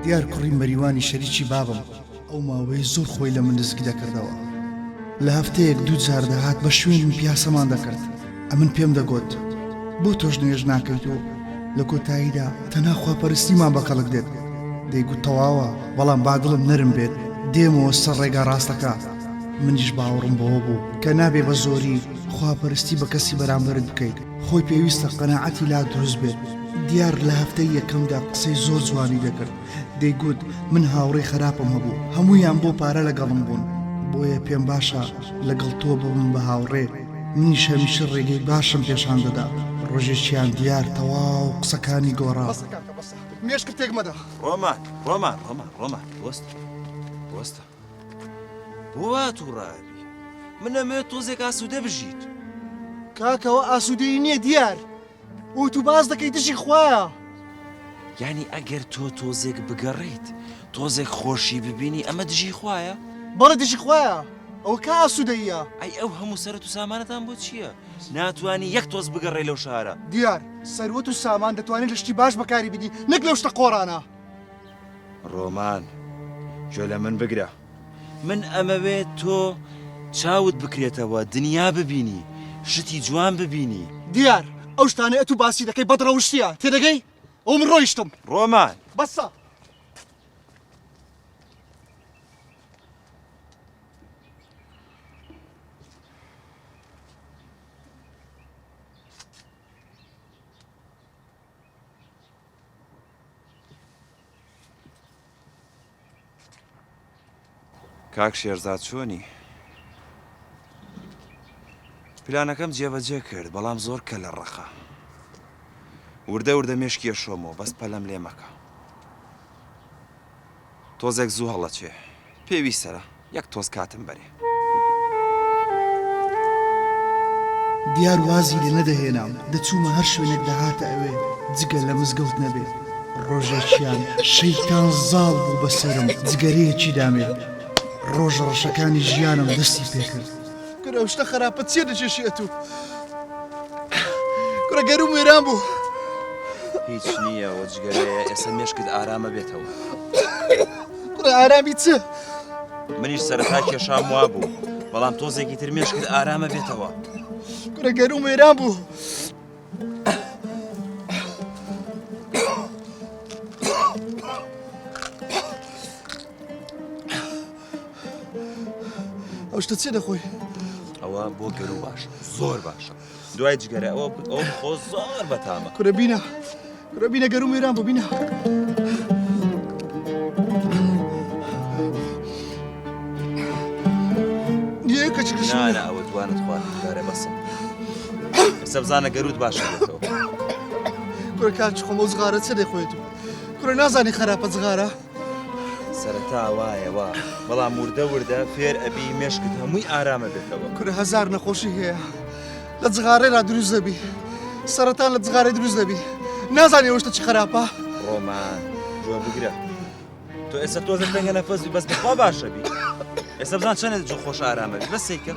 دیار کوڕی مەریوانی شەریکی بابم ئەو ماوەیە زۆر خۆی لە من نزیک دەکردەوە. لە هەفتەیەک دوو جار دەهات بە شوێنم پیاسەمان دەکرد. ئەمن پێم دەگۆت بۆ تۆش نوێژ ناکەیت و لە کۆتاییدا تەنها خواپەرستیمان بە کەڵک دێت. دەیگوت تەواوە بەڵام با دڵم نەرم بێت دێمەوە سەر ڕێگا ڕاستەکە. منیش باوەڕم بەوە بوو کە نابێ بە زۆری خواپەرستی بە کەسی بەرامبەرت بکەیت. خۆی پێویستە قەناعەتی لا دروست بێت. دیار لە هەفتەی یەکەمدا قسەی زۆر جوانی دەکرد. دەیگوت من هاوڕێی خراپم هەبوو هەموویان بۆ پارە لەگەڵم بوون بۆیە پێم باشە لەگەڵ تۆ ببم بە هاوڕێ منیش هەمیشە ڕێگەی باشم پێشان دەدا ڕۆژێکیان دیار تەواو قسەکانی گۆڕا. بەسە کاکە بەسە مێشکت تێک مەدە. ڕۆمان ڕۆمان ڕۆمان ڕۆمان وەستە وەستە بۆ وا تووڕە ئەبی من ئەمەوێت تۆزێک ئاسوودە بژیت. کاکە ئەوە ئاسوودەیی نییە دیار. ئەوەی تو باس دەکەی دژی خوایە. یانی ئەگەر تۆ تۆزێک بگەڕێیت تۆزێک خۆشی ببینی ئەمە دژی خوایە؟ بەڵێ دژی خوایە ئەوە کا ئاسوودەییە؟ ئەی ئەو هەموو سەرەت و سامانەتان بۆ چییە؟ ناتوانی یەک تۆز بگەڕێی لەو شارە. دیار سەروەت و سامان دەتوانی لە شتی باش بەکاری بینی نەک لەو شتە قۆڕانە. ڕۆمان گوێ لە من بگرە. من ئەمەوێ تۆ چاوت بکرێتەوە دنیا ببینی شتی جوان ببینی. دیار ئەو شتانەی ئەتوو باسی دەکەی بەدڕەوشتیە تێدەگەی؟ ئەوە من ڕۆیشتم. ڕۆمان. بەسە. کاک شێرزاد چۆنی؟ پلانەکەم جێبەجێ کرد بەڵام زۆر کەلە ڕەقە وردە وردە مێشکی ئەشۆمەوە بەس پەلەم لێ مەکە تۆزێک زوو هەڵەچێ پێویستە یەک تۆز کاتم بەرێ. دیار وازی لێ نەدەهێنام، دەچوومە هەر شوێنێک دەهاتە ئەوێ جگە لە مزگەوت نەبێ. ڕۆژێکیان شەیتان زاڵ بوو بەسەرم جگەرەیەکی دامێ. ڕۆژە ڕەشەکانی ژیانم دەستی پێکرد. کورە ئەو شتە خەراپە چیە دەکێشی ئەتوو؟ کورە گەروم وێران بوو. هیچ نییە ئەوە جگەرەیە ئێستا مێشکت ئارامە بێتەوە. کوڕە ئارامی چ؟ منیش سەرەتا کێشام وابوو بەڵام تۆزێکی تر مێشکت ئارامە بێتەوە. کوڕە گەروم وێران بوو. ئەو شتە چیە دەخۆی؟ ئەوە بۆ گەرو باشە زۆر باشە دوای جگەرە ئەوە ئەوە بخۆ زۆر بەتامە. کورە بینە کورە بینە گەروم وێران بوو بینە. نا نا ئەوە دوانت خوارد جارێ بەسە. ئێستا بزانە گەروت باشە بێتەوە. کورە کاک خۆم ئەو جغارە چ دەخۆیت کورە نازانی خراپە جغارە. سەرەتا وایە وا بەڵام وردە وردە فێر ئەبی مێشکت هەمووی ئارامە بێتەوە. کورە هەزار نەخۆشی هەیە لە جغارەیلا دروست دەبی سەرەتان لە جغارەی دروست دەبی نازانی ئەو شتە چ خراپە. ڕۆمان گوێ بگرە تۆ ئێستا تۆزە تەنگە نەفەس بی بەس بەخوا باشە بی ئێستا بزان چەنێ جۆ خۆش ئارامە بی بەس سەیکە.